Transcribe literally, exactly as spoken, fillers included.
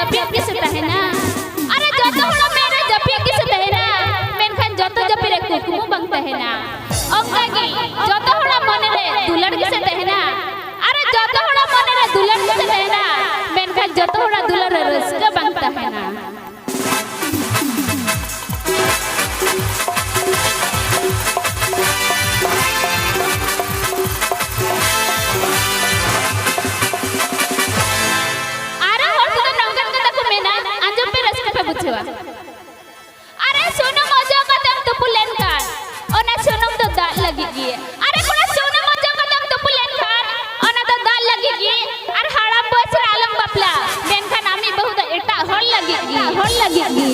ᱡᱟᱹᱯᱤᱫ ᱜᱮᱥᱮ ᱛᱟᱦᱮᱱᱟ᱾ ᱟᱨᱮ ᱡᱚᱛᱚ ᱦᱚᱲᱟᱜ ᱢᱮᱫ ᱨᱮ ᱡᱟᱹᱯᱤᱫ ᱜᱮᱥᱮ ᱛᱟᱦᱮᱱᱟ, ᱢᱮᱱᱠᱷᱟᱱ ᱡᱚᱛᱚ ᱡᱟᱹᱯᱤᱫ ᱨᱮ ᱠᱩᱠᱢᱩ ᱵᱟᱝ ᱛᱟᱦᱮᱱᱟ᱾ ᱚᱱᱠᱟᱜᱮ ᱡᱚᱛᱚ ᱦᱚᱲᱟᱜ ᱢᱚᱱᱮ ᱨᱮ ᱫᱩᱞᱟᱹᱲ ᱜᱮᱥᱮ ᱛᱟᱦᱮᱱᱟ᱾ ᱟᱨᱮ ᱡᱚᱛᱚ ᱦᱚᱲᱟᱜ ᱢᱚᱱᱮ ᱨᱮ ᱫᱩᱞᱟᱹᱲ ᱜᱮᱥᱮ ᱛᱟᱦᱮᱱᱟ, ᱢᱮᱱᱠᱷᱟᱱ ᱡᱚᱛᱚ ᱦᱚᱲᱟᱜ ᱫᱩᱞᱟᱹᱲ ᱨᱮ ᱨᱟᱹᱥᱠᱟᱹ ᱵᱟᱝ ᱛᱟᱦᱮᱱᱟ᱾ ᱟᱨᱚ ᱦᱚᱲ ᱠᱚᱫᱚ ᱱᱚᱝᱠᱟᱱ ᱠᱟᱛᱷᱟ ᱠᱚ ᱢᱮᱱᱟ, ᱟᱸᱡᱚᱢ ᱯᱮ, ᱨᱟᱹᱥᱠᱟᱹ ᱯᱮ ᱵᱩᱡᱷᱟᱹᱣᱟ᱾ ᱟᱨᱮ ᱥᱩᱱᱩᱢ ᱚᱡᱚᱜ ᱠᱟᱛᱮᱢ ᱛᱩᱯᱩ ᱞᱮᱱᱠᱷᱟᱱ, ᱚᱱᱟ ᱥᱩᱱᱩᱢ ᱫᱚ ᱫᱟᱜ ᱞᱟᱹᱜᱤᱫ ᱜᱮ᱾ ᱟᱨᱮ ᱠᱚᱲᱟ, ᱥᱩᱱᱩᱢ ᱚᱡᱚᱜ ᱠᱟᱛᱮᱢ ᱛᱩᱯᱩ ᱞᱮᱱᱠᱷᱟᱱ, ᱚᱱᱟ ᱫᱚ ᱫᱟᱜ ᱞᱟᱹᱜᱤᱫ ᱜᱮ᱾ ᱟᱨ ᱦᱟᱲᱟᱢ ᱵᱚᱭᱮᱥ ᱨᱮ ᱟᱞᱚᱢ ᱵᱟᱯᱞᱟ, ᱢᱮᱱᱠᱷᱟᱱ ᱟᱢᱤᱡ ᱵᱟᱹᱦᱩ ᱫᱚ ᱮᱴᱟᱜ ᱦᱚᱲ ᱞᱟᱹᱜᱤᱫ ᱜᱮ, ᱦᱚᱲ ᱞᱟᱹᱜᱤᱫ ᱜᱮ᱾